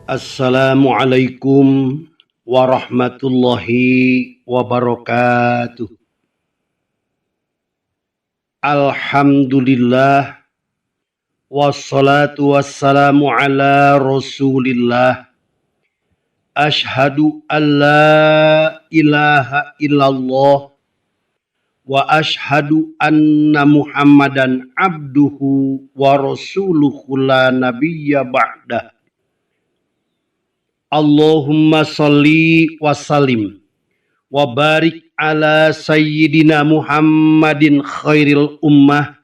Assalamualaikum warahmatullahi wabarakatuh. Alhamdulillah wassalatu wassalamu ala Rasulillah. Ashhadu an la ilaha illallah wa ashhadu anna Muhammadan abduhu wa rasuluhu la nabiyya ba'dah. Allahumma salli wa sallim wa barik ala sayyidina Muhammadin khairil ummah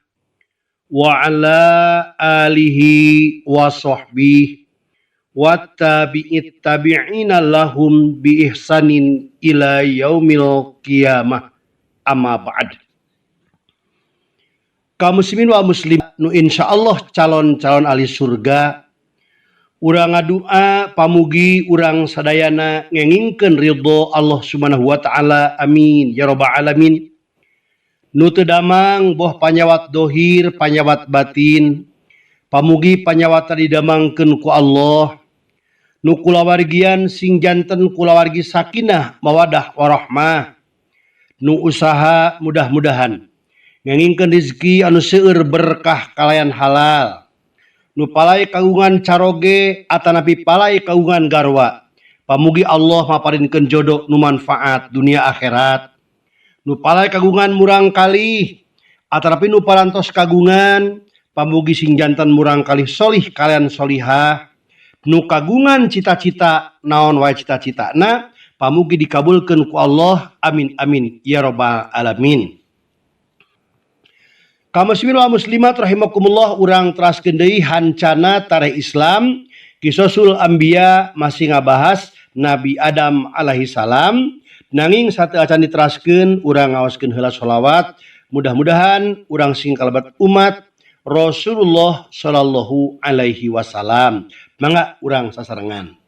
wa ala alihi wa sahbihi wa tabi'it tabi'ina lahum bi ihsanin ila yaumil qiyamah. Amma ba'd. Kaum muslimin wa muslim nu insyaallah calon-calon ahli surga, urang ngadua pamugi urang sadayana ngengingkeun ridho Allah Subhanahu wa taala, amin ya rabbal alamin. Nu teu damang boh panyawat dohir panyawat batin, pamugi panyawat didamangkeun ku Allah. Nu kulawargian sing janten kulawargi sakinah mawadah warahmah. Nu usaha mudah-mudahan ngengingkeun rezeki anu seueur berkah kalayan halal. Nu palai kagungan caroge atanapi palai kagungan garwa, pamugi Allah maparinkeun jodoh nu manfaat dunia akhirat. Nu palai kagungan murang kalih atanapi nu parantos kagungan, pamugi sing janten murang kalih solih kalian solihah. Nu kagungan cita-cita naon wae cita-citana, pamugi dikabulkeun ku Allah, amin amin ya rabbal alamin. Kaum muslimin wa muslimat rahimakumullah, urang teraskeun deui hancana tareh Islam Kisosul Anbiya masih ngabahas Nabi Adam alaihi salam. Nanging sateuacan diteraskeun urang ngaoskeun heula sholawat, mudah-mudahan urang sing kalebet umat Rasulullah sallallahu alaihi wasallam. Mangga urang sasarengan.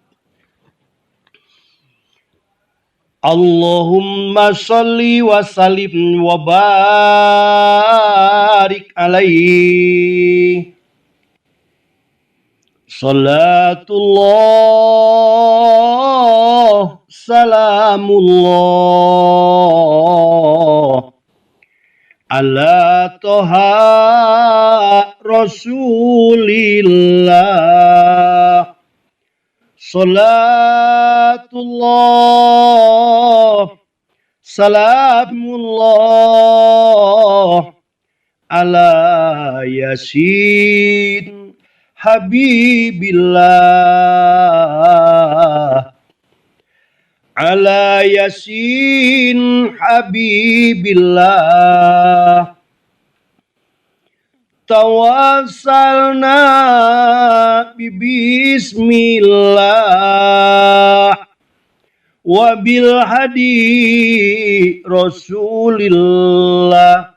Allahumma sholli wa sallim wa barik alaihi. Salatullah salamullah ala toha rasulillah. Salatullah salamullah ala yasin habibillah, ala yasin habibillah. Tawassalna bi bismillah wa bil hadi rasulillah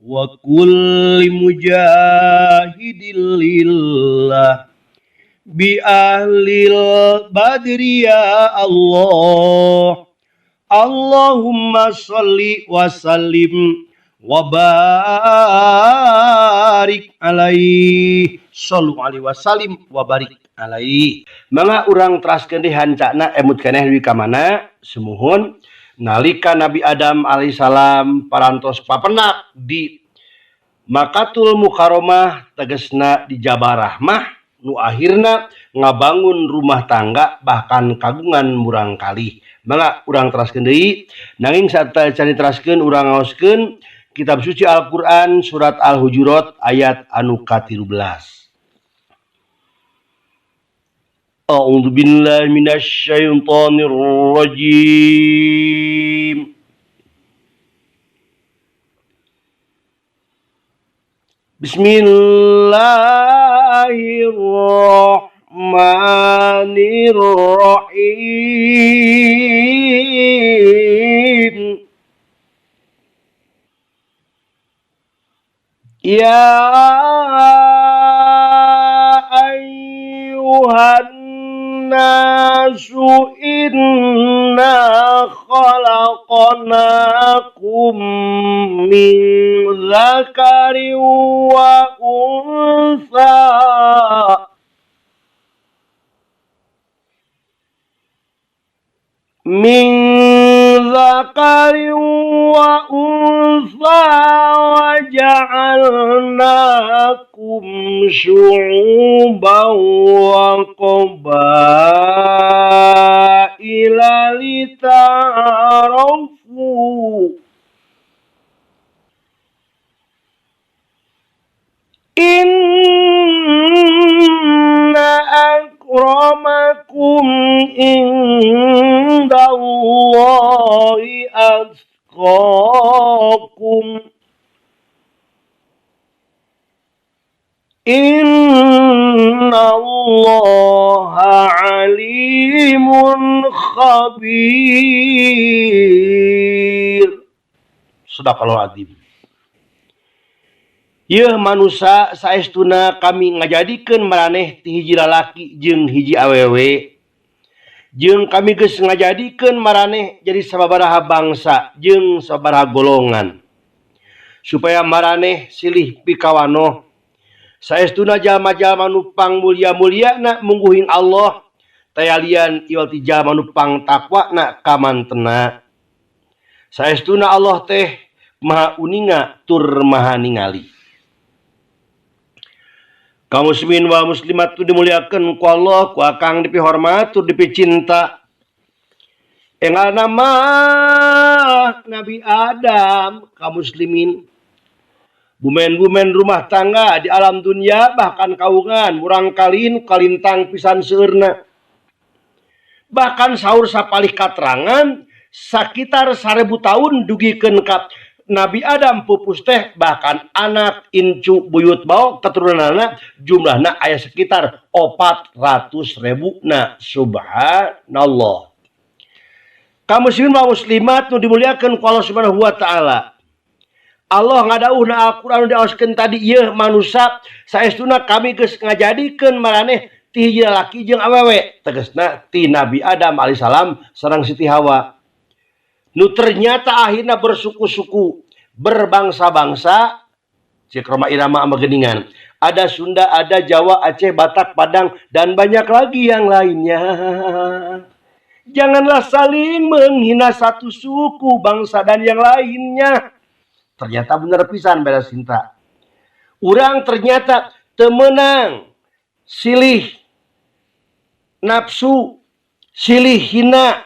wa kulli mujahidin lillah bi ahlil badri ya Allah. Allahumma sholli wa sallim wa barik alaihi. Shallu alaihi wa sallim wa barik alaihi. Mangga urang teraskeun deui hancana emut keneh deui ka mana sumuhun nalika Nabi Adam alaihi salam parantos papenak di Makatul Mukarramah, tegesna di Jabal Rahmah, nu akhirna ngabangun rumah tangga bahkan kagungan murang kalih. Mangga urang teraskeun deui, nanging sateuacan diteraskeun urang ngaoskeun kitab suci Al-Qur'an surat Al-Hujurat ayat anu ka-13. A'udzu billahi minasyaitonir rajim. Bismillahirrahmanirrahim. Ya ayyuhan nasu inna khalaqnakum min dzakarin wa untha. Min dzakarin wa untha wa ja'alnakum syu'uban wa qabaila lita'arafu. Inna akramakum indallahi atqakum. Innallaha alimun khabir. Sadaqallahu azim. Yeuh manusa, saestuna kami ngajadikeun maraneh ti hiji lalaki jeung hiji awewe. Jeung kami geus ngajadikeun maraneh jadi sababaraha bangsa jeung sababaraha golongan supaya maraneh silih pikawanoh. Saestuna jalma-jalma nu pang mulia-muliana mungguhing Allah taya lian iwal ti jalma nu pang taqwana kamantena. Saestuna Allah teh Maha Uninga tur Maha Ningali. Kaum muslimin wal muslimat dimuliakeun ku Allah, ku akang dipihormat tur dipicinta. Enggal nama Nabi Adam kaum muslimin, bumen-bumen rumah tangga di alam dunia, bahkan kaungan murang kalin kalintang pisan seueurna. Bahkan saur sapalih katerangan sakitar 1000 tahun dugikeun ka Nabi Adam pupus teh, bahkan anak incu buyut bau keturunanna jumlahna aya sekitar 400 ribu. Na subhanallah. Kaum muslimin wa muslimat nu dimuliakeun ku Allah Subhanahu wa taala, Allah ngadawuhna Al-Qur'an nu diaoskeun tadi, ieu manusia, saestuna kami geus ngajadikeun maraneh ti hiji lalaki jeung awewe, tegasna ti Nabi Adam alaihissalam sareng Siti Hawa, nu ternyata akhirnya bersuku-suku, berbangsa-bangsa. Cek Rhoma Irama sama geningan, ada Sunda, ada Jawa, Aceh, Batak, Padang, dan banyak lagi yang lainnya. Janganlah saling menghina satu suku, bangsa, dan yang lainnya. Ternyata bener pisan beda cinta urang, ternyata teu meunang silih nafsu, silih hina,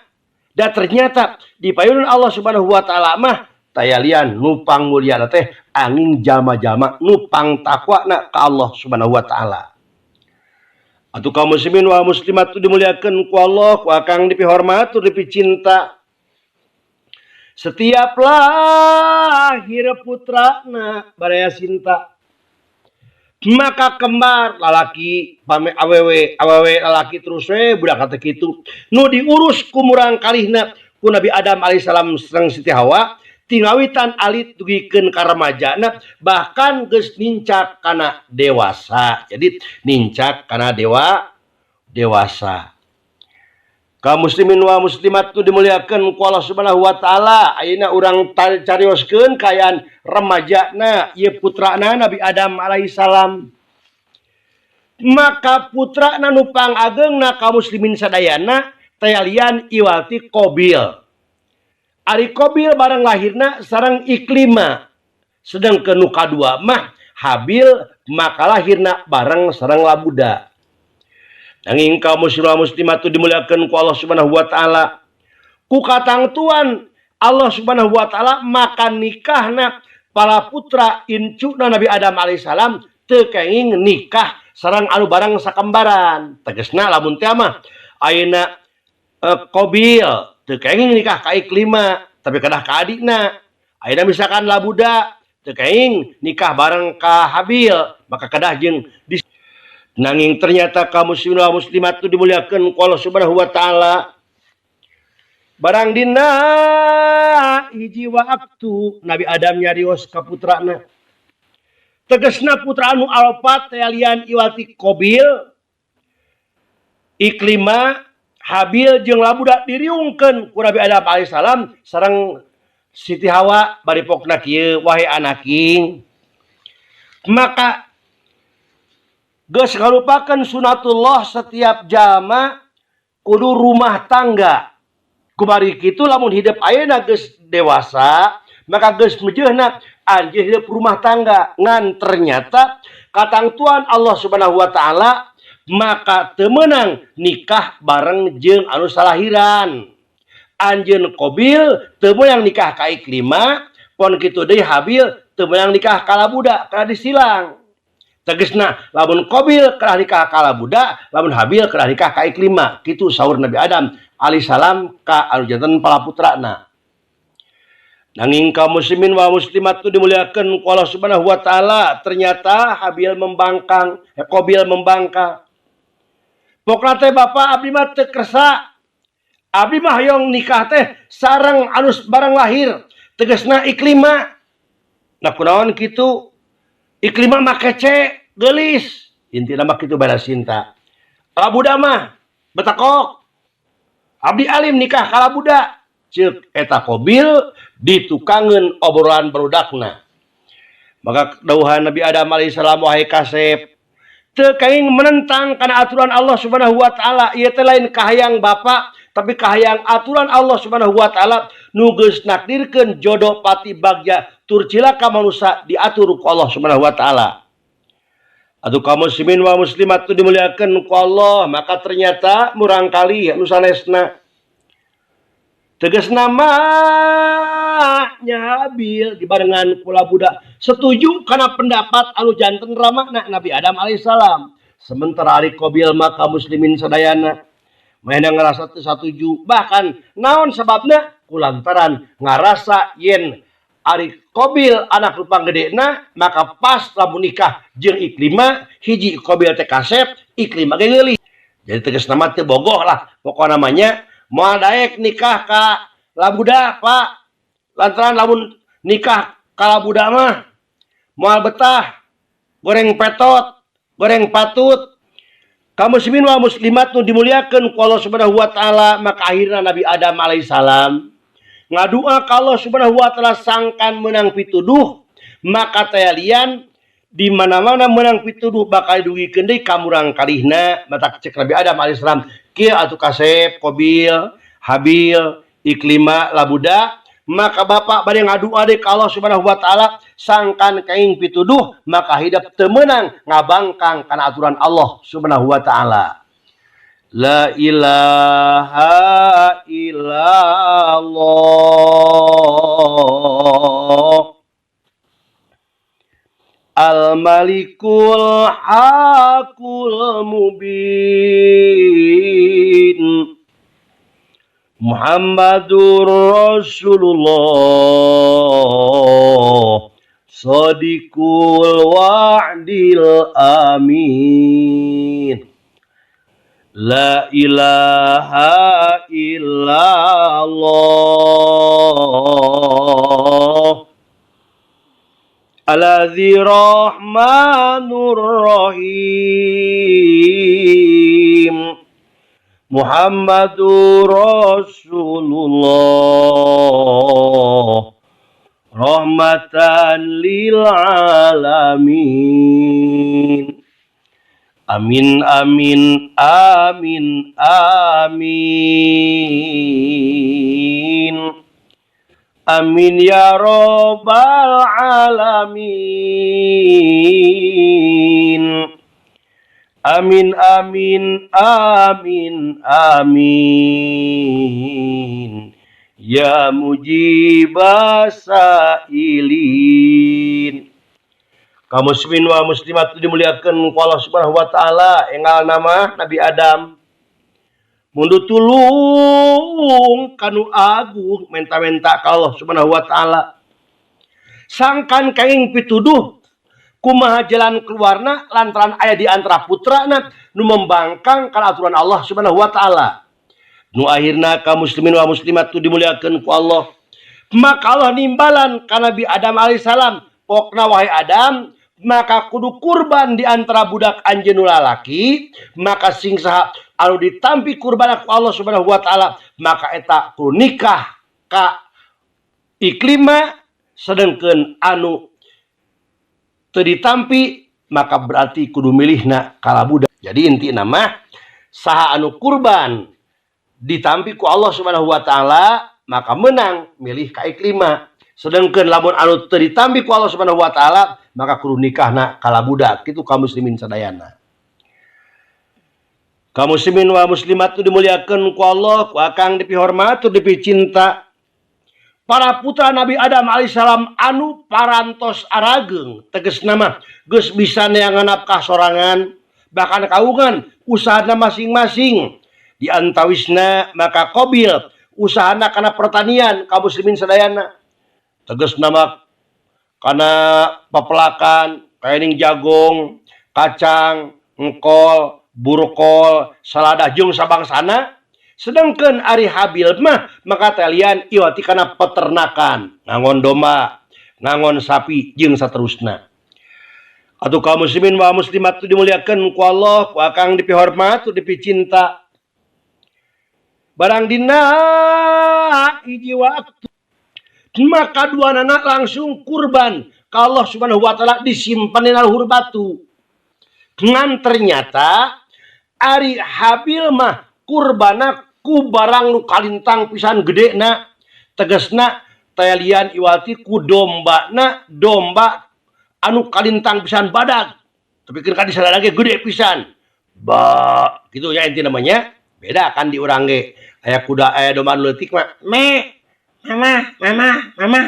dan ternyata di payunun Allah Subhanahu wa taala mah taya lian nu pang mulia teh angin jalma-jalma nu pang taqwana ka Allah Subhanahu wa taala. Atuh kaum muslimin wa muslimat dimuliakeun ku Allah, ku akang dipihormat tur dipicinta, setiap lahir putrana, baraya sinta, maka kembar, lalaki pame awewe, awewe lalaki, terus we budak kata kitu nu diurus ku murang kalihna ku Nabi Adam alaihissalam sareng Siti Hawa tingawitan alit dugikeun ka remajana, bahkan geus nincak kana dewasa. Jadi nincak kana dewasa. Kaum muslimin wa muslimat tu dimuliakeun ku Allah Subhanahu wa taala, ayeuna urang carioskeun kaayaan remajana ieu putrana Nabi Adam alaihissalam. Maka putrana nu pangageungna, kaum muslimin sadayana, taya lian iwal ti Qabil. Ari Qabil bareng lahirna sareng Iklima, sedangkeun nu kadua mah Habil, maka lahirna bareng sareng Labuda. Nanging kaum muslim muslimat dimuliakeun ku Allah Subhanahu wa taala, ku katangtuan Allah Subhanahu wa taala maka nikahna para putra incuna Nabi Adam alaihissalam teu kenging nikah sareng anu barang sakembaran. Tegesna lamun teh mah ayeuna Qabil teu kenging nikah ka Iklima, tapi kedah ka adikna. Ayeuna misalkan Labuda teu kenging nikah bareng ka Habil, maka kedah jeung di. Nanging ternyata kaum muslimin wa muslimat itu dimuliakan ku Allah Subhanahu wa taala, barang dina hiji waktu Nabi Adam nyarios ka putrana, tegesna putra anu alpat teh lian iwal ti Qabil, Iklima, Habil jeung Labuda, diriungkeun ku Nabi Adam alaihissalam sareng Siti Hawa bari pokna kieu, "Wahai anaking," maka geus ngalupakeun sunatullah, setiap jalma kudu rumah tangga. Kumari kitu lamun hidup ayeuna geus dewasa, maka geus mejeuhna anjeun hidup rumah tangga. Ngan ternyata katangtuan Allah Subhanahu wa taala, maka teu meunang nikah bareng jeung anu salahiran. Anjeun Qabil teu meunang nikah ka Iklima, pon kitu deui Habil teu meunang nikah ka Labuda, kana disilang. Tegesna lamun Qabil kedah nikah ka Labuda, lamun Habil kedah nikah ka Iklima. Kitu saur Nabi Adam alaihissalam ka anu janten palaputrana. Nanging kaum muslimin wa muslimat tu dimuliakan ku Allah Subhanahu wa taala, ternyata Habil membangkang, Qabil membangkang. Pokna teh, Bapak, abdi mah teu kersa. Abdi mah hoyong nikah teh sareng anu barang lahir, tegesna Iklima. Nah, kunaon kitu? Iklima mah kece, geulis. Intina mah kitu bada cinta. Labuda mah betakok. Abdi alim nikah ka Labuda. Ceuk eta Qabil ditukangeun obrolan barudakna. Maka dawuhan Nabi Adam alaihissalam, wahai kasep, teu kenging menentang kana aturan Allah Subhanahu wa taala. Ieu teh lain kahayang Bapak, tapi kahayang aturan Allah Subhanahu wa taala nu geus nakdirkeun jodoh pati bagja tur cilaka manusia diatur ku Allah Subhanahu wa taala. Atuh kaum muslimin wa muslimat tu dimuliakan ku Allah, maka ternyata murangkali nu sanesna, tegasna nya Habil dibarengan ku Labuda, setuju karena pendapat anu janten ramana Nabi Adam alaihissalam. Sementara ari Qabil, maka muslimin sadayana mainan ngerasa teu satuju. Bahkan naon sebabna? Kulantaran ngarasa yen ari Qabil anak nu panggedena, maka pas lamun nikah jeung Iklima, hiji Qabil teh kasep, Iklima ge geulis. Jadi tegasna mah teu bogoh lah pokok namanya, moal daek nikah ka Labuda, Pak, lantaran lamun nikah ka Labuda mah moal betah, goreng petot, goreng patut. Kaum muslimin wa muslimat nu dimuliakeun ku Allah Subhanahu wa taala, maka akhirna Nabi Adam alaihissalam ngadua ka Allah Subhanahu wa taala sangkan menang pituduh. Maka tayalian di mana-mana menang pituduh bakal dugikeun deui ka murang kalihna. Matak cek Nabi Adam alaihissalam kieu, atuh kasep Qabil, Habil, Iklima, Labuda, maka bapak bade ngadua deui ka Allah Subhanahu wa taala sangkan kaing pituduh, maka hidup teu meunang ngabangkang kana aturan Allah Subhanahu wa taala. La ilaha illallah. Al-Malikul Hakul Mubin, Muhammadur Rasulullah, Sadiqul Wa'dil Amin. La ilaha illallah. Alladzi Rahmanur Rahim, Muhammadur Rasulullah, rahmatan lil alamin. Amin, amin, amin, amin. Amin ya robbal alamin. Amin, amin, amin, amin. Ya mujibas sailin. Kaum muslimin wa muslimat dimuliakan ku Allah Subhanahu wa taala, enggal nama Nabi Adam mundut tulung kanu agung, menta-menta ka Allah Subhanahu wa taala sangkan kaing pituduh kumaha jalan keluarna, lantaran aya di antara putrana nu membangkang kana aturan Allah Subhanahu wa taala. Nu akhirna kaum muslimin wa muslimat tu dimuliakeun ku Allah, maka Allah nimbalan ka Nabi Adam alaihissalam, pokna wahai Adam, maka kudu kurban di antara budak anjeun nu lalaki. Maka sing saha anu ditampi kurban ku Allah Subhanahu wa taala, maka eta kudu nikah ka Iklima, sedengkeun anu teu ditampi maka berarti kudu milihna ka Labuda. Jadi inti nama saha anu kurban Ditampi ku Allah Subhanahu wa taala, maka menang milih ka Iklima. Sedangkan lamun anu teu ditampi ku Allah Subhanahu wa taala, maka kudu nikahna ka labudak. Kitu, kaum muslimin sadayana. Kaum muslimin wa muslimat dimuliakeun ku Allah, ku akang dipihormat, dipicinta. Para putra Nabi Adam alaihissalam anu parantos arageung, tegasna mah geus bisa neangan nafkah sorangan, bahkan kaungan usahana masing-masing. Di antawisna maka Qabil usahana kana pertanian, kaum muslimin sadayana, tegasna mah kana pepelakan kaining jagong, kacang, engkol, burkol, salada jeung sabangsana. Sedangkan ari Habil mah maka talian iwati kana peternakan, ngangon domba, ngangon sapi jeung saterusna. Atuh kaum muslimin wa muslimat dimuliakeun ku Allah, ku akang dipihormat, dipicinta, barang dina hiji waktu maka dua anak langsung kurban ka Allah Subhanahu wa taala, disimpan di luhur batu. Ngan ternyata ari Habil mah kurbana ku barang nu kalintang pisan gede na, tegesna talian iwati ku domba na, domba anu kalintang pisan badag, tapi kan di sana lagi gede pisan ba gitu ya. Inti namanya beda kan, di urang ge aya kuda, aya domba anu leutik mah me mama mama mama.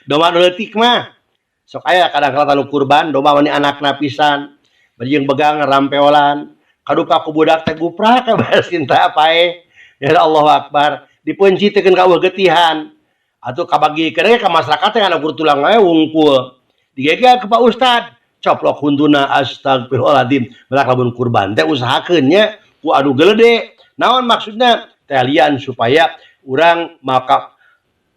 Domba anu leutik mah sok aya kadang-kala anu kurban domba mani anakna pisan, bari jeung begang rampeolan kadupa ku budak teh guprak cinta pae. Ya Allahu Akbar, dipencitekeun ka eueuh getihan atuh, kabagikeun ge ka masyarakat teh kana ukur tulang we wungkul, digegel ke Pak Ustad, coplok huntuna. Astagfirullahaladzim. Matak lamun kurban teh usahakeun nya ku anu gelede. Naon maksudna? Talian supaya urang maka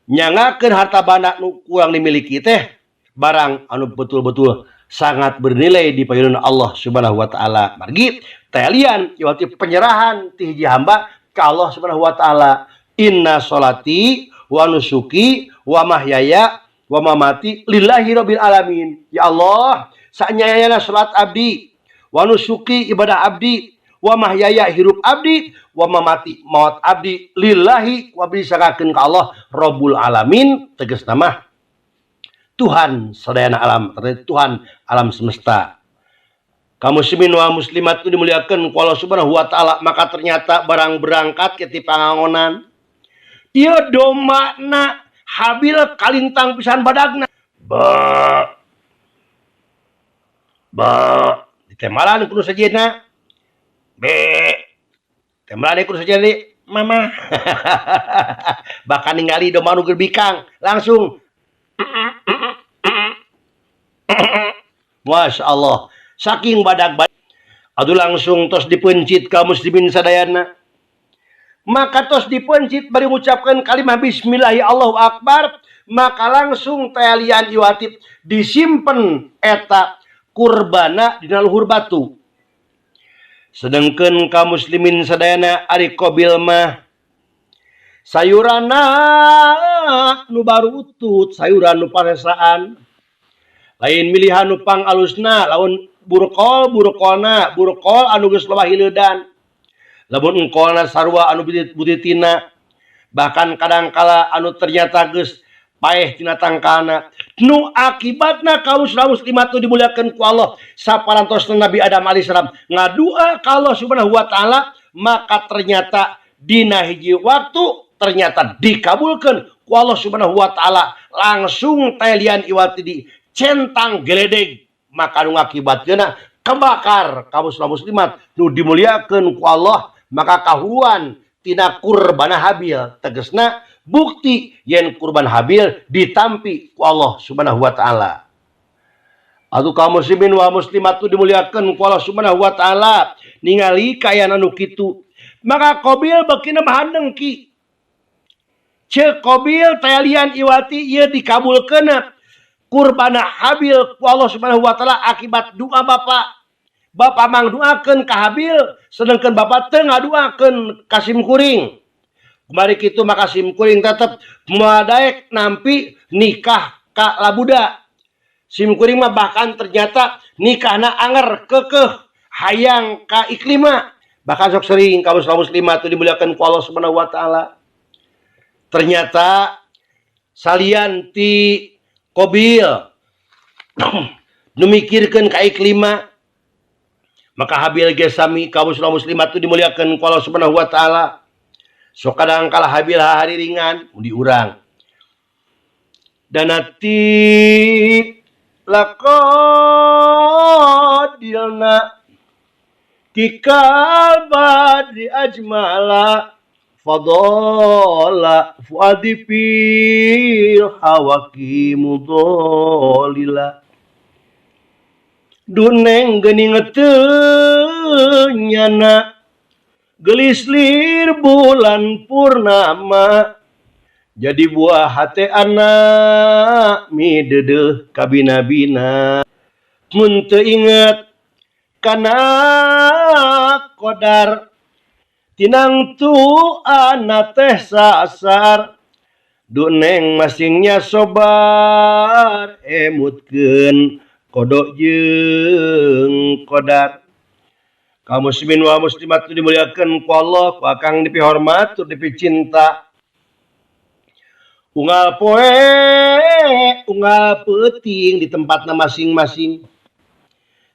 nyangakeun harta banda nu kurang dimiliki teh barang anu betul-betul sangat bernilai di payunan Allah Subhanahu wa taala. Margi talian iwati penyerahan ti hiji hamba ka Allah Subhanahu wa taala. Inna sholati wa nusuki wa mahyaya wa mamati lillahi rabbil alamin. Ya Allah, saanyana salat abdi, wa nusuki ibadah abdi, wa mahyaya hirup abdi, wa mamati maut abdi, lillahi wa disanggakeun ka Allah Rabbul alamin, tegasna mah Tuhan sadayana alam, Tuhan alam semesta. Kaum muslimin wa muslimat itu dimuliakan ku Allah Subhanahu wa taala, maka ternyata barang berangkat ke ti pangangonan ieu dombana Habil kalintang pisan badagna, ba ba, ditembalan kudu sejenna, be tembalan kudu sejenna mama. Bahkan ningali domba nu bikang langsung. Masya Allah, saking badag badag. Aduh, langsung tos dipencit, kaum muslimin sadayana. Maka tos dipencit bari mengucapkan kalimat bismillah ya Allahu Akbar, maka langsung talian iwatip disimpen eta kurbana dina luhur batu. Sedangkan kaum muslimin sadayana, ari Qabil mah sayurana nu baru utut, sayuran nu paresaan, lain milihan nu pang alusna. Lamun burkol, burkolna burkol anu geus loba hileudan, lamun engkolna sarua anu butitina, bahkan kadangkala anu ternyata geus paeh tina tangkalna. Nu akibatna, kaum muslimat dimuliakeun ku Allah, saparantosna Nabi Adam alaihissalam ngadua ka Allah Subhanahu wa taala, maka ternyata dina hiji waktu ternyata dikabulkan ku Allah Subhanahu wa taala. Langsung telian iwati di centang geledeg, maka nu ngakibatkeun kebakar. Kaum muslimat nu dimuliakeun ku Allah, maka kahuan tina kurbana Habil, tegesna bukti yen kurban Habil ditampi ku Allah Subhanahu wa taala. Atuh kaum muslimin wa muslimat dimuliakeun ku Allah Subhanahu wa taala, ningali kaayaan anu kitu, maka Qabil beukina mah dengki. Ceuk Qabil, talian iwati ieu dikabulkeun kurbana Habil ku Allah Subhanahu wa taala akibat doa bapak. Bapak mangduakeun ka Habil, sedangkan bapak teu ngaduakeun ka sim kuring. Kemari kitu maka sim kuring tetep moal daek nampi nikah ka labuda. Sim kuring mah bahkan ternyata nikahna anger kekeh hayang ka Iklima. Bahkan sok sering kaum muslimat itu dimuliakan ku Allah Subhanahu wa taala. Ternyata salian ti Kobil nu mikirkeun ka Iklima, maka Habil ge sami, kaum muslimat itu dimuliakan ku Allah Subhanahu wa taala. Sok kadang kala Habil hari ringan di urang dan nanti laqadilna kikal badri ajmala fadala fuadi fil hawaki mudolila. Duneng geuning teu nyana gelis lir bulan purnama, jadi buah hate anak midedeuh kabina-bina. Mun teu inget kana qadar, tinangtu ana teh sasar. Duneng masingnya sobar, emutkeun qada jeung qadar. Kaum muslimin wa muslimat dimuliakan ku Allah, ku akang dipihormat tur dipicinta, unggal poe unggal peuting di tempatna masing-masing.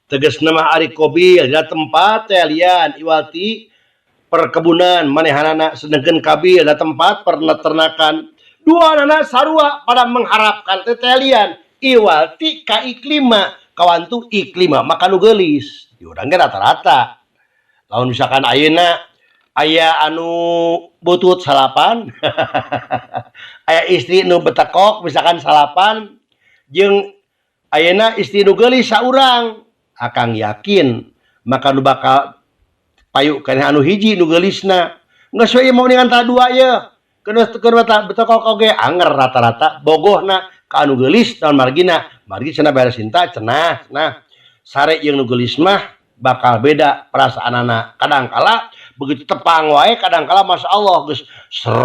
Tegas nama ari Kobil dina tempat teh lian iwati perkebunan manehanana, sedangkan Kabil dina tempat peternakan. Dua anak sarua pada mengharapkan teh lian iwati ka Iklima. Kawantu Iklima maka nu geulis. Di urang ge rata-rata lamun misalkan ayeuna aya anu butut salapan, aya istri nu betekok misalkan salapan, jeung ayeuna istri nu geulis saurang, akang yakin maka nu bakal payu keneh anu hiji nu geulisna. Geus we mau dengan dua ye keur betekok oge anger, rata-rata bogohna ka anu geulis. Naon margina? Margi cenah beres cinta cenah. Nah, sare jeung nu geulis mah bakal beda perasaanana. Kadang kala begitu tepang wae, kadang kala Masya Allah geus ser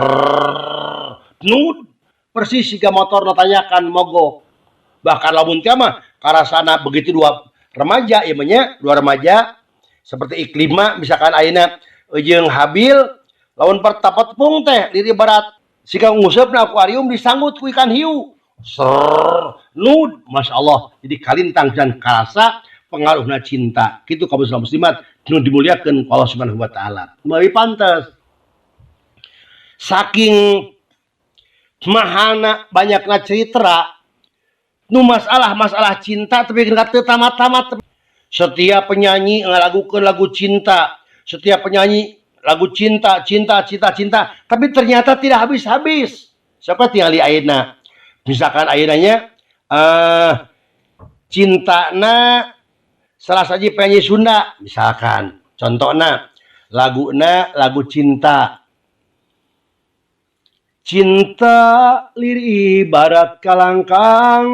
nud persis siga motor nu tanyakan mogok. Bahkan lamun teh mah karasana begitu dua remaja ieu mah nya, dua remaja seperti Iklima misalkan ayeuna jeung Habil, lamun pertapetpung teh diri barat siga nguseup na akuarium disanggut ku ikan hiu, ser nud, Masya Allah. Jadi kalintang dan karasa pengaruhna cinta kitu, kaum muslim muslimat nu dimuliakeun ku Allah Subhanahu wa taala. Meuli pantes saking mahana banyakna cerita nu masalah-masalah cinta, tapi teu tamat-tamat. Setiap penyanyi ngalagukeun lagu cinta, setiap penyanyi lagu cinta, cinta, cinta, cinta, tapi ternyata tidak habis-habis. Siapa tinggal di ayeuna misalkan ayeuna nya cintana salah saja penyanyi Sunda misalkan, contohna laguna lagu cinta. Cinta lir ibarat kalangkang,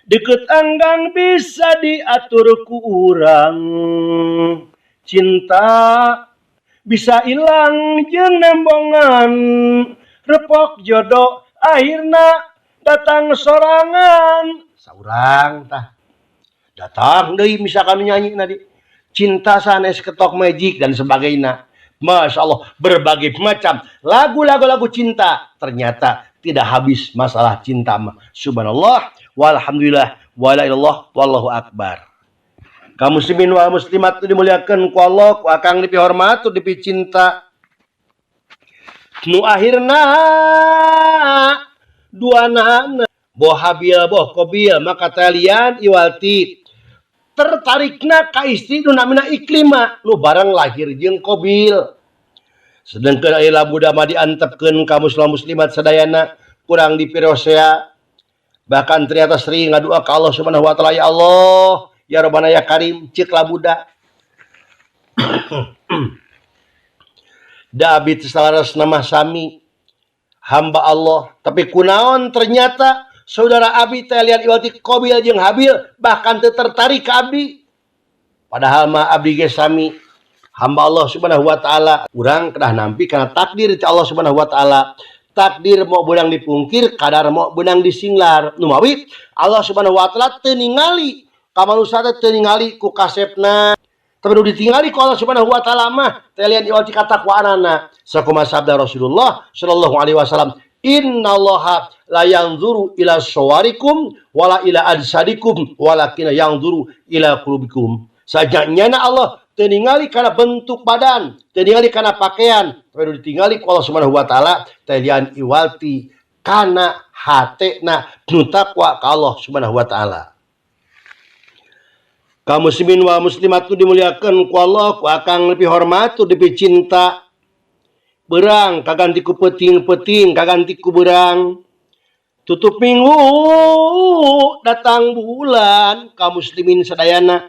deket anggang bisa diatur ku urang. Cinta bisa hilang jeung nembongan, repok jodoh akhirna datang sorangan saurang. Tah, datang deui misalkan nyanyi nadi cinta sanes ketok magic dan sebagainya. Masya Allah, berbagai macam lagu-lagu lagu cinta, ternyata tidak habis masalah cinta mah. Subhanallah walhamdulillah wala ilallah wallahu akbar. Kaum muslimin wal muslimat dimuliakan ku Allah, ku akang dipihormat, dipicinta, nu akhirna dua nana boh Habil boh Kobil maka talian iwalti tertarikna ka istri nu namina Iklima nu bareng lahir jeung Kobil. Sedangkan aya labuda mah diantepkeun ka muslim muslimat sadayana kurang dipirosea. Bahkan ternyata sering ngadua ka Allah Subhanahu wa taala, "Ya Allah, ya Rabbana, ya Karim," ceuk labuda, "Da abdi salaras nama sami hamba Allah, tapi kunaon ternyata saudara abi teh lian iwati Kobil jeung Habil bahkan teu tertarik ka abdi, padahal mah abdi ge sami hamba Allah Subhanahu wa taala." Urang kedah nampi karena takdir ti Allah Subhanahu wa taala. Takdir moal beunang dipungkir, kadar moal beunang disinglar. Numawi Allah Subhanahu wa taala teu ningali ka manusia teh, teu ningali ku kasepna. Tapi nu ditinggali ku Allah Subhanahu wa taala mah teh lian iwal ti katakwaanana. Sakumaha sabda Rasulullah sallallahu alaihi wasallam, innallaha la yanzuru ila suwarikum wala ila ajsadikum walakin yanzuru ila qulubikum. Sajanyana Allah teu ningali kana bentuk badan, teu ningali kana pakaian, tapi nu ditinggali ku Allah Subhanahu wa taala teh lian iwal ti kana hatena nu takwa ka Allah Subhanahu wa taala. Kaum muslimin wa muslimat dimuliakan ku Allah, ku akang lebih hormat lebih cinta, berang kaganti ku peuting, peuting kaganti ku berang, tutup minggu datang bulan, kaum muslimin sadayana.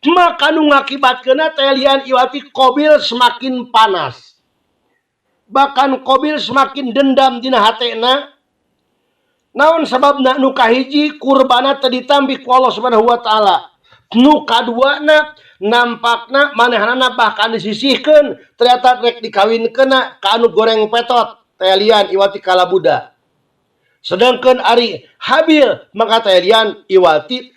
Maka nu ngakibatkeun teh lian iwal ti Qobil semakin panas, bahkan Qobil semakin dendam dina hatena. Naon sababna? Nu kahiji, kurbana teu ditampi ku Allah Subhanahu wa taala. Nu kaduana, nampakna manehanana bahkan disisihkeun, ternyata rek dikawinkeun ka anu goreng petot, teh lian iwal ti ka labuda. Sedangkan ari Habil maka teh lian iwal ti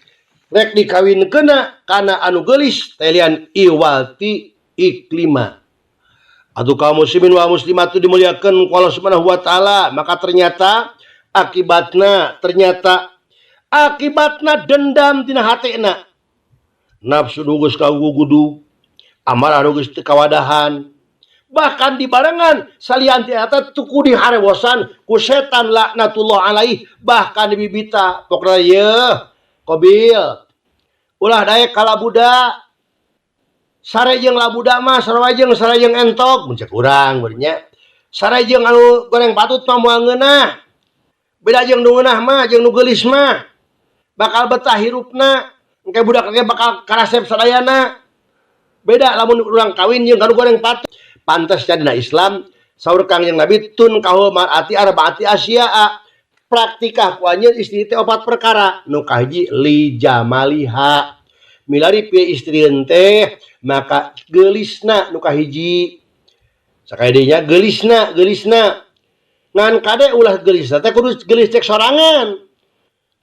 rek dikawinkeun kana anu geulis, teh lian iwal ti Iklima. Atuh kaum muslimin wa muslimat dimuliakan ku Allah Subhanahu wa taala, maka ternyata akibatna, ternyata akibatna dendam dina hatena, nafsu nu geus kagugudu, amarah nu geus teu kawadahan, bahkan dibarengan salian ti eta tuku diharewosan ku setan laknatullah alaih. Bahkan dibibita, pokna yeuh Qobil ulah daek ka labuda, sare jeung labuda mah sarua jeung sare jeung entog, mun cek urang nya, sare jeung anu goreng patut mah moal ngeunah, beda jeung nu ngeunah mah, jeung nu geulis mah bakal betah hirupna, engke budak ge bakal karasep sadayana, beda lamun urang kawin jeung anu goreng patut. Pantes dina Islam saur Kangjeng Nabi, tunkahul mar'ati arba'ati asya'a, praktikah ku anjeun istri teh opat perkara. Nu kahiji, li jamaliha, milari pie istri teh maka geulisna. Nu kahiji sakali nya geulisna. Geulisna ngan kade, ulah geulisna teh kudu geulis cek sorangan,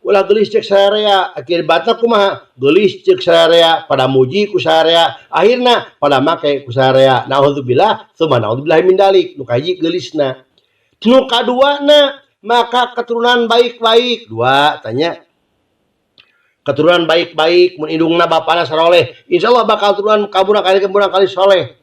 ulah geulis cek sararea. Akibatna kumaha? Geulis cek sararea, pada muji ku sararea, akhirna pada make ku sararea. Naudzubillah tsumma naudzubillah min dalik. Nu kahiji geulisna. Nu kaduana maka keturunan baik-baik. Dua tanya keturunan baik-baik, mun indungna bapana saroleh, insyaallah bakal turunan kabura kali kabura kali soleh.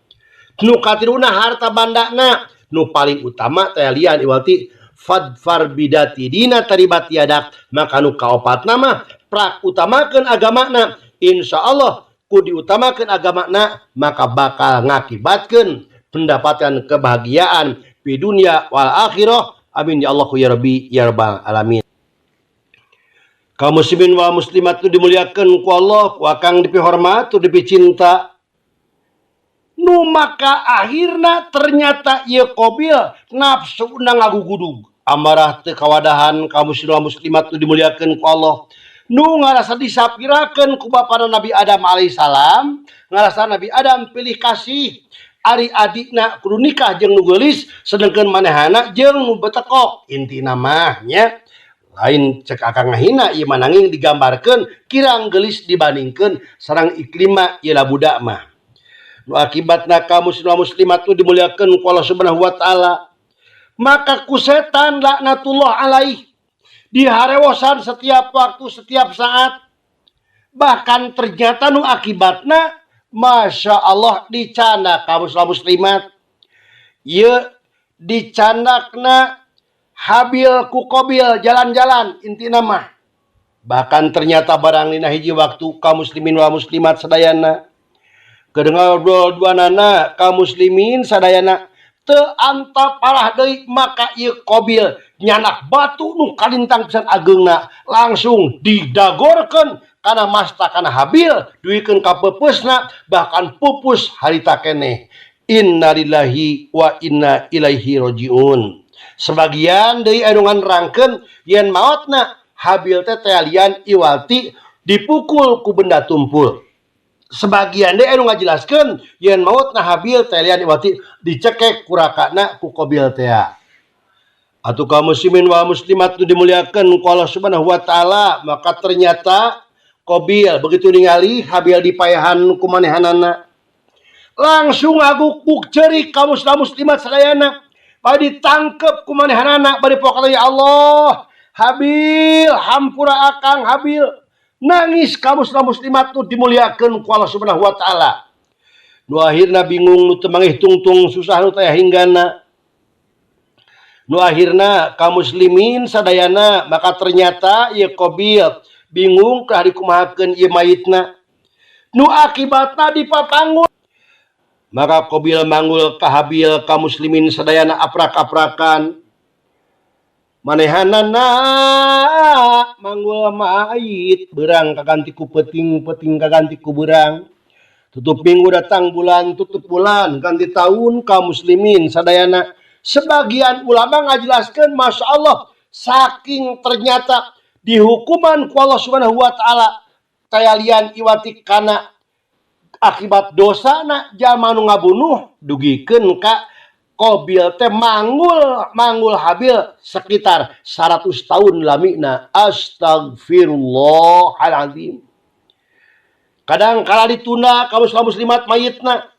Nu katiluna, harta bandana. Nu paling utama teh lian iwal ti fadfar bidzati dina taribat yadak. Maka nu kaopatna mah prak utamakeun agamana. Insyaallah ku diutamakeun agamana maka bakal ngakibatkeun pendapatan kebahagiaan di dunia wal akhirah. Amin ya Allah ya Rabbi ya Rabbal alamin. Kaum muslimin wa muslimat dimuliakan ku Allah, ku akang dipihormat, dipicinta. Nu maka akhirna ternyata ieu Qobil nafsu na ngagugudug, amarah teu kawadahan. Kaum muslimin wa muslimat dimuliakan ku Allah, nu ngarasa disapirakeun ku bapana Nabi Adam alaihissalam, ngarasa Nabi Adam pilih kasih, ari adikna kudu nikah jeung nu geulis, sedangkan manehana jeung nu betekok. Intina mah nya lain cek akang ngahina ieu mah, nanging digambarkeun kirang geulis dibandingkeun sareng Iklima ieu budak mah. Nu akibatna, kaum muslim muslimat dimuliakeun ku Allah Subhanahu wa taala, maka ku setan laknatullah alaih diharewosan setiap waktu, setiap saat. Bahkan ternyata nu akibatna, Masya Allah, dicandak, kaum muslimat, ye dicandakna Habil ku Qobil jalan-jalan inti nama. Bahkan ternyata barang dina hiji waktu, kaum muslimin wa muslimat sadayana, kedengar dua nana, kaum muslimin sadayana, teu antap parah deui, maka ieu Qobil nyandak batu nu kalintang pisan ageungna, langsung didagorkeun kana masta kana Habil, duikeun ka peupeusna, bahkan pupus harita keneh. Innalillahi wa inna ilaihi rajiun. Sebagian deui anu nganerangkeun yen maotna Habil teh lian iwal ti dipukul ku benda tumpul. Sebagian deui anu ngajelaskeun yen maotna Habil teh lian iwal ti dicekek ku rakana, ku Qobil teh. Atuh kaum muslimin wa muslimat dimuliakan ku Allah Subhanahu wa taala, maka ternyata Qabil begitu ningali Habil dipayahan ku manehanana, langsung ngagukbuk cerik ka muslim muslimat sadayana, bari ditangkep ku manehanana, bari pokokna, "Ya Allah, Habil, hampura akang, Habil." Nangis ka muslim muslimat nu dimuliakeun ku Allah Subhanahu wa Taala. Nu akhirna bingung nu teu manggih tungtung, susah nu taya hinggana. Nu akhirna kaum muslimin sadayana, maka ternyata ieu Qabil bingung ka dikumahakeun ieu mayitna, nu akibatna dipapanggul. Maka Qabil manggul ka Habil. Ka muslimin sadayana, aprak-aprakan manehanana manggul mayit, beurang kaganti ku peuting, peuting kaganti ku beurang. Tutup minggu datang bulan, tutup bulan ganti tahun. Kaum muslimin sadayana, sebagian ulama ngajelaskeun, Masya Allah, saking ternyata dihukuman ku Allah Subhanahu wa Ta'ala tayalian iwati kana akibat dosa na jalma nu ngabunuh, dugikeun ka Qabil teh manggul manggul Habil sekitar 100 tahun lamina. Astagfirullahaladzim. Kadang kala ditunda kaum muslimat mayitna.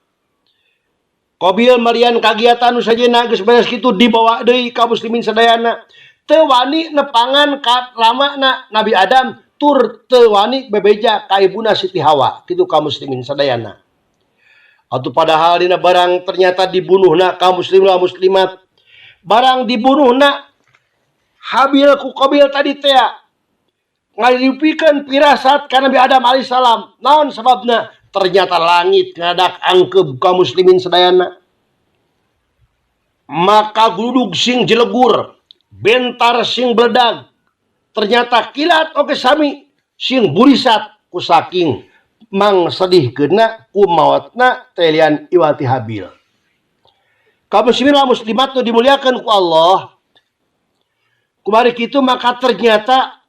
Qabil malian kagiatan nu sajena. Geus beres kitu dibawa deui ka muslimin sadayana. Teu wani nepangan ka ramana Nabi Adam, tur teu wani bebeja ka ibuna Siti Hawa kitu, ka muslimin sadayana. Atau padahal dina barang ternyata dibunuhna, kaum muslim muslimat, barang dibunuhna Habil ku Qabil tadi teh ngalipikeun pirasat ka Nabi Adam alaihissalam. Naon sababna? Ternyata langit ngadak angkeb, kaum muslimin sadayana, maka gludug sing jelegur, bentar sing beledag, ternyata kilat oge sami sing burisat ku saking mang sedihkeunna ku maotna telian iwati Habil. Kaum muslimin wal muslimat nu dimuliakan ku Allah, kumari kitu maka ternyata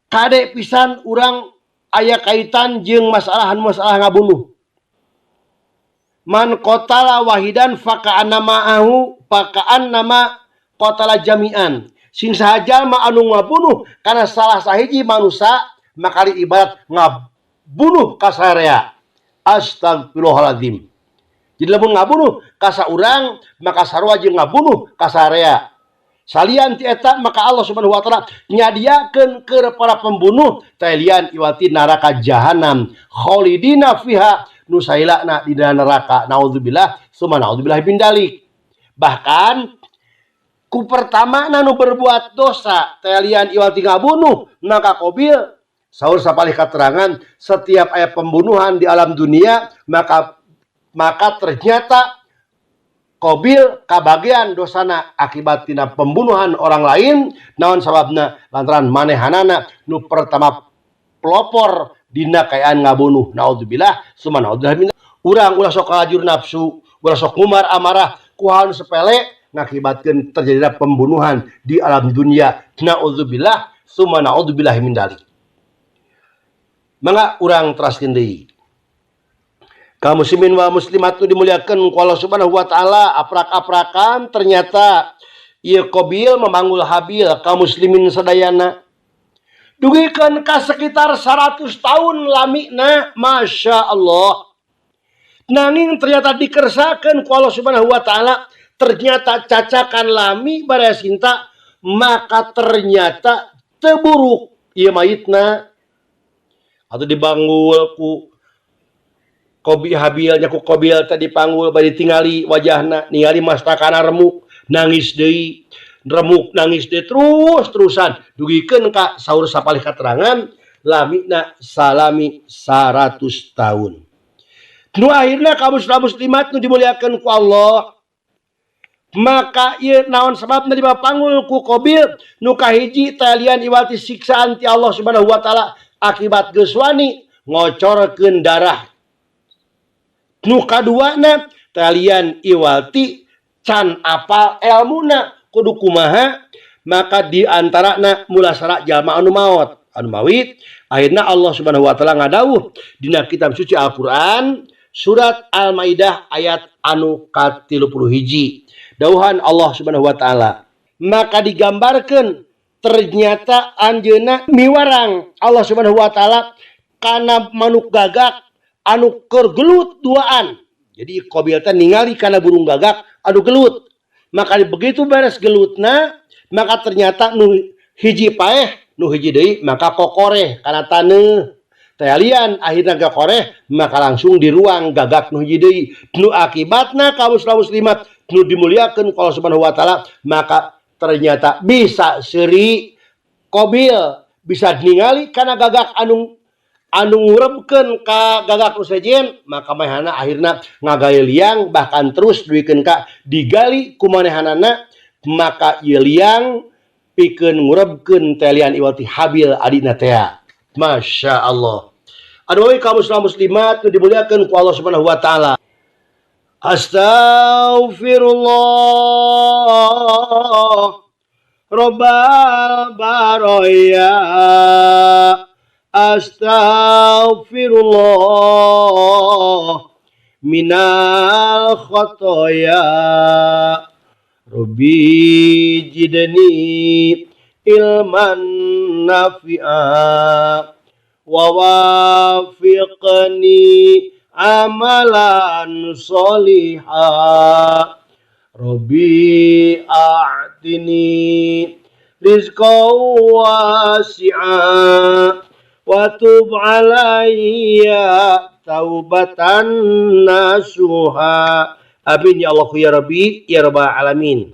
kade pisan urang aya kaitan jeung masalah-masalah ngabunuh. Man qatala wahidan faka'annama faka'annama qatala jami'an. Sing saha jalma anu ngabunuh kana salah sahiji manusia, maka ibarat ngabunuh ka sarea. Astagfirullahaladzim. Jadi lamun ngabunuh ka saurang, maka sarua jeung ngabunuh ka sarea. Salian ti eta, maka Allah Subhanahu wa Taala nyadiakeun keur para pembunuh talian iwati neraka jahanam, khalidina fiha, nu sailana di dalam neraka. Naudzubillah summa naudzubillah min dalik. Bahkan ku pertama nu berbuat dosa talian iwati ngabunuh, maka Qabil, saur sapalih keterangan, setiap aya pembunuhan di alam dunia, maka ternyata Qabil kabagian dosana akibat tina pembunuhan orang lain. Naon sababna? Lantaran manehanana nu pertama pelopor dina kaayaan ngabunuh. Naudzubillah summa naudzubillah min. Urang ulah sok lajur nafsu, ulah sok ngumar amarah ku hal nu sepele ngakibatkeun terjadinya pembunuhan di alam dunia. Naudzubillah summa naudzubillah min dalik. Mangga urang teraskeun deui. Kaum muslimin wa muslimat nu dimuliakan ku Allah Subhanahu wa Taala, aprak-aprakan ternyata ieu Qabil memanggul Habil, kaum muslimin sadayana, dugikeun ka sekitar 100 tahun lamina. Masya Allah. Nanging ternyata dikersakeun ku Allah Subhanahu wa Taala, ternyata cacakan lami baraya sinta, maka ternyata teburuk ieu mayitna atau dibanggul ku Kobi Habilnya, ku Qabil tadi panggul, bari tingali wajahna, ningali mastakana remuk, nangis deui, remuk, nangis deui, terus terusan dugikeun ka saur sapalih katerangan lamina salami 100 tahun. Nu akhirna kaum muslimat nu dimuliakan ku Allah, maka ieu naon sababna dipapanggul ku Qabil? Nu kahiji talian iwati siksaan ti Allah Subhanahu wa Taala akibat geus wani ngocorkeun darah. Nu kaduana talian iwati can apal elmuna kudu kumaha, maka di antarana mulasara jalma anu maot, anu mawit. Akhirna Allah Subhanahu wa Taala ngadawuh dina kitab suci Al-Qur'an surat Al-Maidah ayat anu ka-31. Dawuhan Allah Subhanahu wa Taala, maka digambarkan ternyata anjeunna miwarang Allah Subhanahu wa Taala. Kana manuk gagak anu keur gelut duaan. Jadi Qabil teh ningali kana burung gagak anu gelut. Maka begitu beres gelutna, maka ternyata nu hiji paeh, nu hiji deui maka kokoreh kana taneuh. Talian akhirnya gakoreh, maka langsung diruang gagak nu hiji deui. Nu akibatna, kaum muslimat nu dimuliakeun ku Allah Subhanahu wa Taala, maka ternyata bisa seuri Qabil bisa ningali kana gagak anu anu ngurebkeun ka gagak nu sejen. Maka manehna akhirna ngagali liang, bahkan terus duikeun ka digali ku manehanana. Maka ieu liang pikeun ngurebkeun telian iwati Habil adina teh. Masya Allah. Aduh, kaum muslim muslimat nu dimuliakeun ku Allah Subhanahu wa Taala. Astaghfirullah Rabbal baraya, astaghfirullah minal khotoya, Rabbi zidni ilman nafi'a wa wafiqni amalan soliha, Rabbi a'tini rizqan wasi'a wa tub alayya taubatan nasuha. Amin ya Allah ya Rabbi ya Rabbal alamin.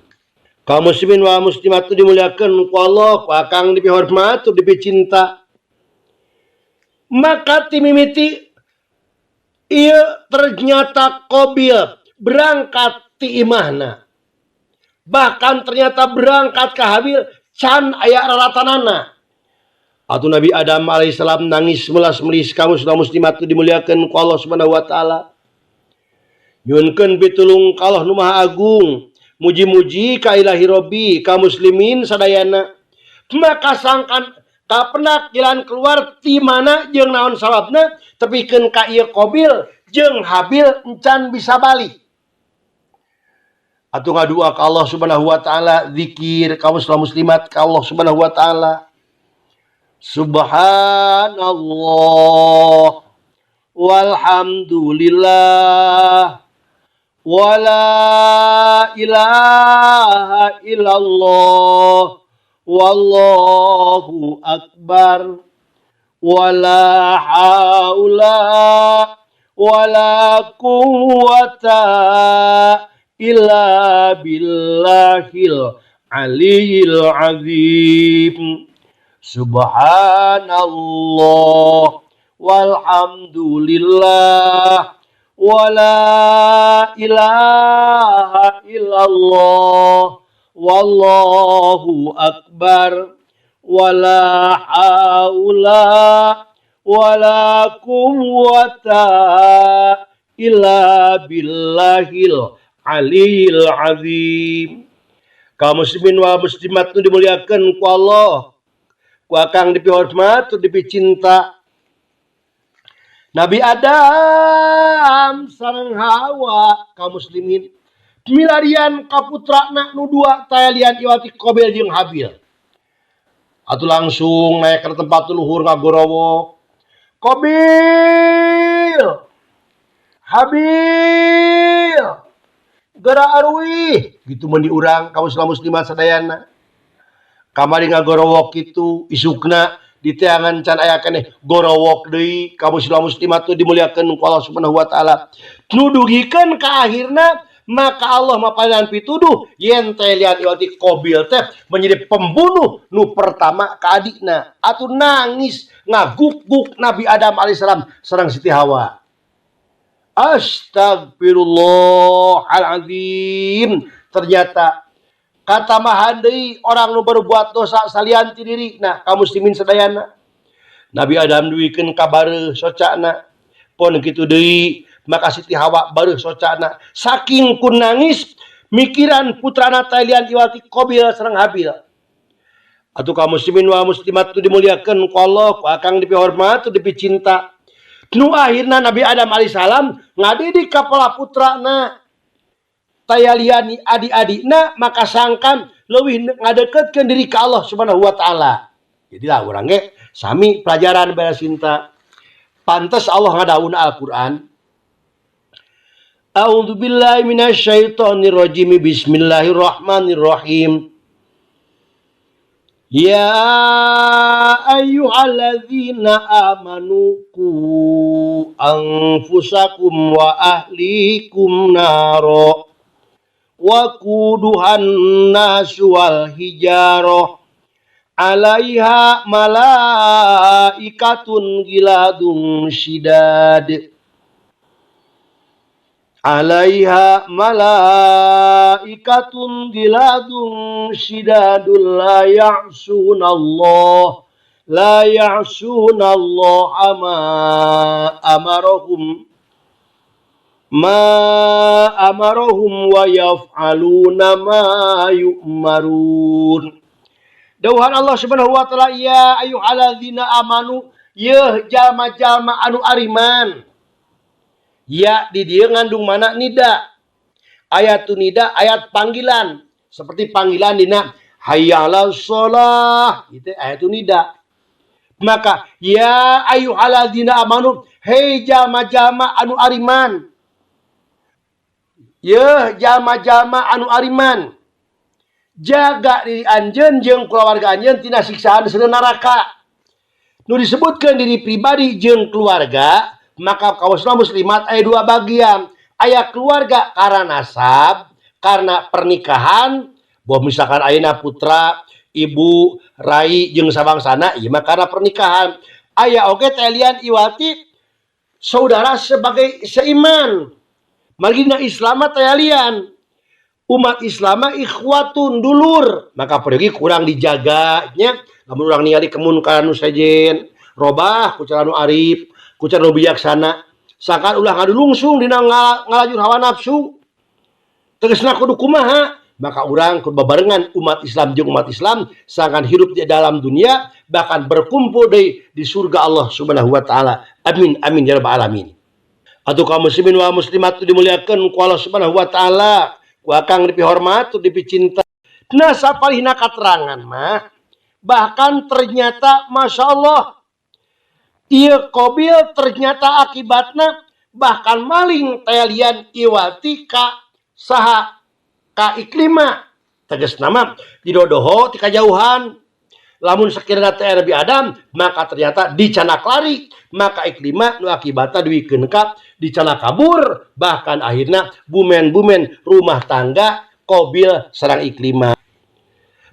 Kaum muslimin wa muslimat dimuliakan ku Allah, ku akang dipihormat, dipicinta. Maka timimiti ieu ternyata Qabil berangkat ti imahna, bahkan ternyata berangkat ke Habil can aya raratanana. Atau Nabi Adam alaihissalam nangis melas melis. Kaum muslimat dimuliakan ku Allah Subhanahu wa Taala, nyuhunkeun pitulung ka Allah nu Maha Agung, muji-muji ka Ilahi Robbi. Ka muslimin sadayana, maka sangkan kapenak jalan keluar ti mana jeung naon sababna tepikeun ka ieu Qabil jeung Habil encan bisa balik. Atuh ngadua ka Allah Subhanahu wa Taala, zikir kaum muslimat ka Allah Subhanahu wa Taala. Subhanallah walhamdulillah wala ilaha illallah wallahu akbar wala haula wala quwwata illa billahil aliyil azim. Subhanallah walhamdulillah wala ilaha illallah wallahu akbar wala haula wala quwwata illa billahil aliyil azim. Kaum muslimin wa muslimat nu dimuliakeun ku Allah, ku akang dipihormat, dipicinta, Nabi Adam sareng Hawa, kaum muslimin, milarian ka putrana nu dua talian iwati Qabil jeung Habil. Atuh langsung naik ke tempat luhur, ngagorowok, "Qabil, Habil, geura aruih!" Gitu mun di urang. Kaum muslimat sadayana, kamari ngagorowok kitu, isukna diteangan can aya keneh, gorowok deui. Kaum muslimat tuh dimuliakeun ku Allah Subhanahu wa Taala, nu dugikeun ka akhirna maka Allah mapalihan pituduh yen teh lian iwati Qabil teh menjadi pembunuh nu pertama ka adikna. Atuh nangis ngaguk-guk Nabi Adam alaihissalam sareng Siti Hawa. Astagfirullahaladzim, ternyata katambahan deui orang nu berbuat dosa salian ti diri. Nah, kaum muslimin sadayana, Nabi Adam duikeun ka bareuh socana, pon kitu deui maka Siti Hawa bareuh socana, saking ku nangis mikiran putrana talian iwati Qabil sareng Habil. Atuh kaum muslimin wa muslimat tu dimuliakeun ku Allah, ku akang dipihormat, dipicinta, nu akhirna Nabi Adam alaihissalam ngadidik kapala putrana tayaliani adi-adina, maka sangkan leuwih ngadeketkeun diri ka Allah Subhanahu wa Taala. Jadilah urang ge sami pelajaran bela cinta. Pantes Allah ngadawuh Al-Qur'an. A'udzu billahi minasyaitonir rajim. Bismillahirrahmanirrahim. Ya ayyuhalladzina amanu qu anfusakum wa ahlikum naro wa quduhan nasu wal hijarah 'alaiha malaikatun ghiladun syidad 'alaiha malaikatun ghiladun syidadul la ya'sunallah la ya'sunallah ma amarahum ma amarahum wa yaf'aluna ma yu'marun. Dawuhan Allah Subhanahu wa taala, ya ayyuhalladzina amanu, yeuh jalma-jalma anu ariman. Ya di dieu ngandung mana nida. Ayat nida, ayat panggilan, seperti panggilan dina hayya 'alas shalah, itu ayat nida. Maka ya ayyuhalladzina amanu, hei jalma-jalma anu ariman. Yeuh jalma-jalma anu ariman. Jaga diri anjeun jeung kulawarga anjeun tina siksaan seuneu neraka. Nu disebutkeun diri pribadi jeung keluarga, maka kaum muslimat aya dua bagian. Aya keluarga karena nasab, karena pernikahan, bahwa misalkan ayeuna putra, ibu, rai jeung sabangsana, ieu mah karena pernikahan. Aya oge teh lian iwati saudara sebagai seiman. Margi dina Islam mah teh lian. Umat Islam mah ikhwatun, dulur, maka pergi kurang dijaga nya. Lamun urang ningali kemunkaran nu sejen, robah ku cara nu arif, ku cara nu bijaksana. Sangkan ulah ngadulungsung dina ngalajur hawa nafsu. Tegasna kudu kumaha? Maka urang kudu babarengan umat Islam jeung umat Islam sangkan hidup di dalam dunia, bahkan berkumpul di surga Allah Subhanahu wa taala. Amin amin ya rabbal alamin. Atuh kaum muslimin wa muslimat dimuliakeun ku Allah Subhanahu wa taala, ku akang dipihormat, dipicinta. Nah, sapalihna katerangan mah bahkan ternyata masya Allah ieu Qobil ternyata akibatna bahkan maling telian iwati ka saha, ka Iklima. Tegas nama didodoho ti kajauhan, lamun sekiranya teh Nabi Adam maka ternyata dicanak lari, maka Iklima nu akibatna duikeun ka dicanak kabur, bahkan akhirnya bumen-bumen rumah tangga Qobil sareng Iklima.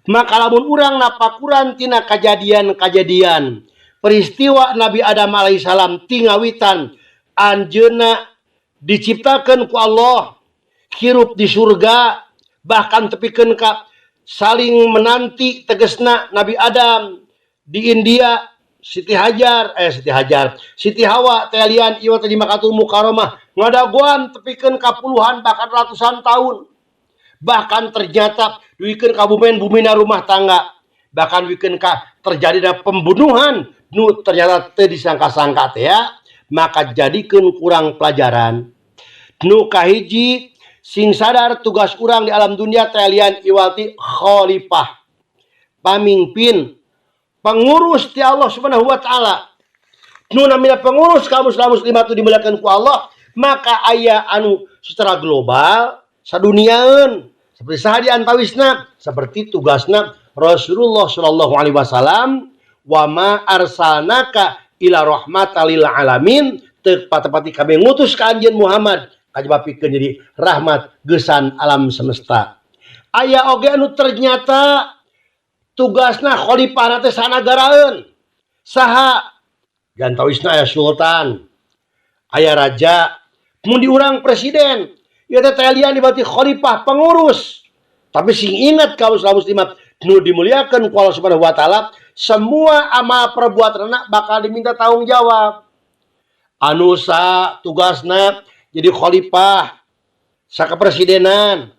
Maka lamun urang napakuran tina kajadian-kajadian peristiwa Nabi Adam alaihissalam tingawitan anjeunna diciptakeun ku Allah, hirup di surga, bahkan tepikeun ka saling menanti, tegesna Nabi Adam di India, Siti Hajar, eh, Siti Hajar, Siti Hawa telian ieu teh di Makatul Mukarramah ngadagoan tepikeun ka puluhan bahkan ratusan tahun, bahkan ternyata duikeun ka bumen bumina rumah tangga, bahkan duikeun ka terjadi pembunuhan nu ternyata teu disangka-sangka teh ya. Maka jadikeun kurang pelajaran nu kahiji, sing sadar tugas urang di alam dunia telian iwati khalifah, pamimpin, pengurus ti Allah Subhanahu wa taala. Nu namina pengurus, kaum muslim muslimat dimuliakan ku Allah, maka aya anu secara global saduniaeun seperti saha di antawisna, seperti tugasna Rasulullah Shallallahu alaihi wasallam, wa ma arsalnaka ila rahmatan lil alamin, teu pati kami ngutus ka anjeun Muhammad kajaba pikeun jadi rahmat geusan alam semesta. Aya oge anu ternyata tugasna khalifah teh sanagaraeun, saha gantawisna, aya sultan, aya raja, mun diurang presiden, ieu teh telian dibati khalifah, pengurus. Tapi sing ingat kaum muslimat nu dimuliakan ku Allah Subhanahu wa taala, semua amal perbuatan bakal diminta tanggung jawab. Anu sa tugasna jadi khalifah sakapresidenan,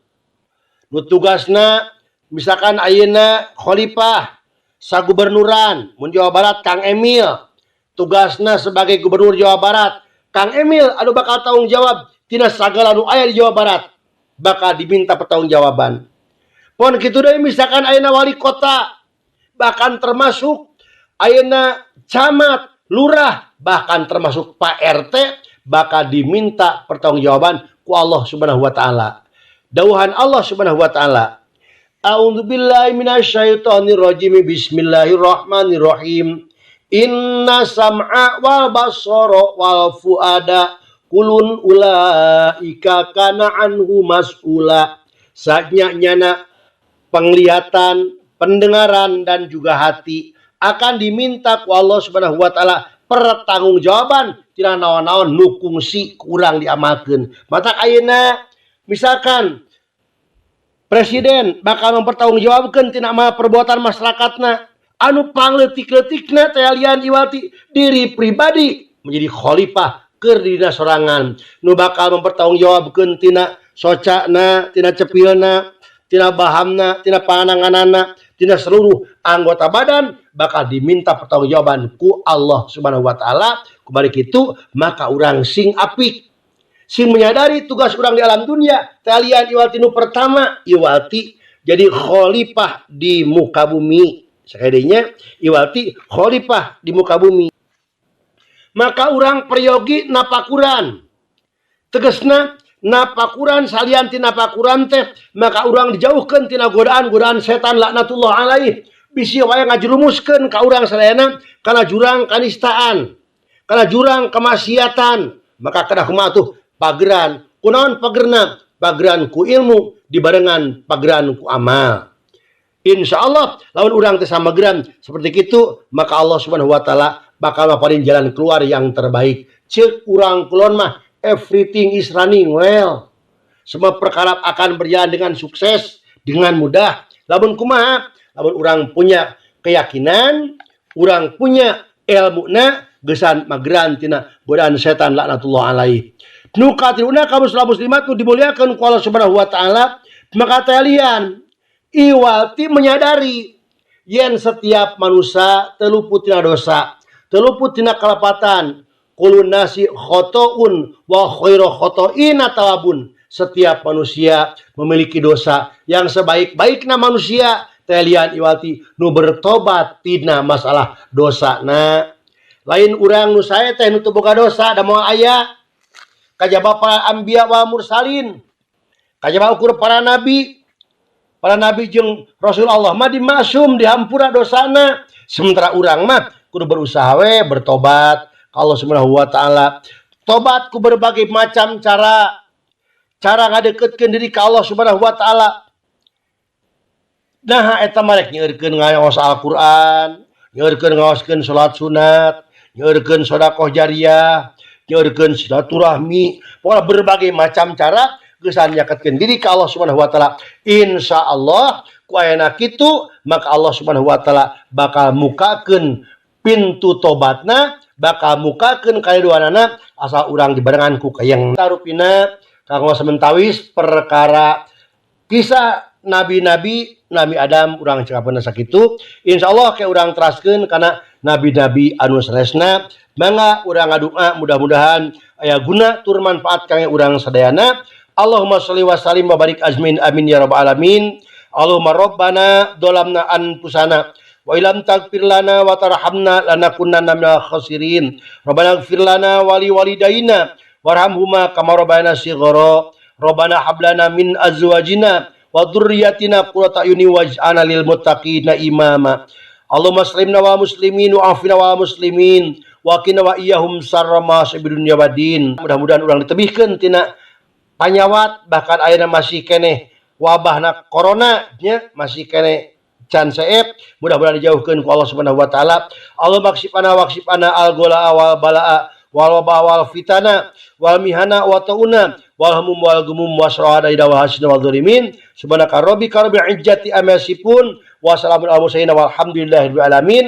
nu tugasna misalkan ayeuna khalifah sagubernuran, mun Jawa Barat Kang Emil tugasna sebagai gubernur Jawa Barat, Kang Emil anu bakal tanggung jawab tina sagala nu aya di Jawa Barat, bakal diminta pertanggungjawaban. Pon kitu deui misalkan ayeuna wali kota, bahkan termasuk ayeuna camat, lurah. Bahkan termasuk Pak RT bakal diminta pertanggungjawaban ku Allah Subhanahu wa taala. Dawuhan Allah Subhanahu wa taala, A'udzubillahi minasyaitonirrajim. Bismillahirrahmanirrahim. Inna sam'a wal basara wal fuada kullun ulaika kana anhu mas'ula. Saatnya nyana penglihatan, pendengaran, dan juga hati akan diminta ku Allah Subhanahu wa taala pertanggungjawaban tina naon-naon nu kungsi ku urang diamalkeun. Matak ayeuna misalkan presiden bakal mempertanggungjawabkan tina amal perbuatan masyarakatna, anu pangleutik-leutikna teh lian iwal ti diri pribadi menjadi khalifah keur dina sorangan nu bakal mempertanggungjawabkeun tina socana, tina cepilna, tina bahamna, tina pananganana, tina seluruh anggota badan bakal diminta pertanggungjawaban ku Allah Subhanahu wa taala. Kubalik itu maka urang sing apik, sing menyadari tugas urang di alam dunia teh lian iwal ti nu pertama iwal ti jadi khalifah di muka bumi. Sakadinya iwal ti khalifah di muka bumi, maka urang peryogi napakuran. Tegesna napakuran, salian ti napakuran teh maka urang dijauhkan tina godaan-godaan setan laknatullah alaih, bisi wae ngajerumuskeun ka urang sadayana kana jurang kanistaan, kana jurang kemaksiatan. Maka kedah kumaha tuh? Pageran. Kunaon pagerna? Pageran ku ilmu dibarengan pageran ku amal. Insya Allah lamun urang teh samageran seperti itu, maka Allah Subhanahu wa taala bakal maparin jalan keluar yang terbaik. Cek urang kulon mah, everything is running well, semua perkara akan berjalan dengan sukses, dengan mudah. Lamun kumaha? Lamun urang punya keyakinan, urang punya ilmu na gesan mageran tina godaan setan laknatullah alaih. Nu katiluna, kaum muslimat nu dimuliakan ku Allah Subhanahu wa taala, maka talian iwal ti menyadari yen setiap manusia teu luput tina dosa, teu luput tina kalepatan. Kullun nasi khotoun wa khairu khotoina tawabun. Setiap manusia memiliki dosa, yang sebaik-baikna manusia teh lian iwal ti nu bertobat tina masalah dosa. Nah, lain urang nu sae teh nu teu boga dosa, da moal aya, kajaba para anbiya wa mursalin, kajaba ukur para nabi. Para nabi jeung Rasul Allah mah dimasum, dihampura dosana, sementara urang mah kudu berusaha we bertobat ka Allah Subhanahu wa taala. Tobat ku berbagai macam cara, cara ngadeketkeun diri ka Allah Subhanahu wa taala. Nah, eta mah rek nyeurkeun ngaos Al-Qur'an, nyeurkeun ngaoskeun salat sunat, nyeurkeun sedekah jariah, nyeurkeun silaturahmi, pokoknya berbagai macam cara geus nyaketkeun diri ka Allah Subhanahu wa taala. Insya Allah ku ayana kitu maka Allah Subhanahu wa taala bakal mukakeun pintu tobatna, bakal mukakeun kariduanana, asal urang dibarengan ku kayang tarupina. Kanggo samentawis perkara kisah nabi-nabi, Nabi Adam urang cekapeun sakitu. Insyaallah ke urang teraskeun kana nabi-nabi anu sanesna. Mangga urang ngadua, mudah-mudahan aya guna tur manfaat kangge urang sadayana. Allahumma sholli wa sallim wa barik azmin, amin ya rabbal alamin. Allahumma rabbana dzalamna anfusana wa illam taghfir lana wa tarhamna lanakunanna minal khasirin. Rabbana ighfir lana wa li walidayna warhamhuma kama rabbayana shighara. Rabbana hab lana min azwajina wa dzurriyyatina qurrata a'yuni waj'alna lil muttaqina imama. Allahumma sallimna wa muslimin wa afina wa muslimin wa qina wa iyyahum sarra ma dunya waddin. Mudah-mudahan urang ditebihkeun tina panyawat, bahkan ayeuna masih keneh wabahna corona nya, masih keneh can seep, mudah-mudahan dijauhkeun ku Allah Subhanahu wa taala. Allah maksifana waksifana al gola wal balaa wal waba wal fitana wal mihana wa tauna wal humum wal gumum wasrawada ida wa hasina wal dzalimin. Subhanaka rabbika rabbil izzati amma yasifun wa salamun alal mursalin walhamdulillahi rabbil alamin.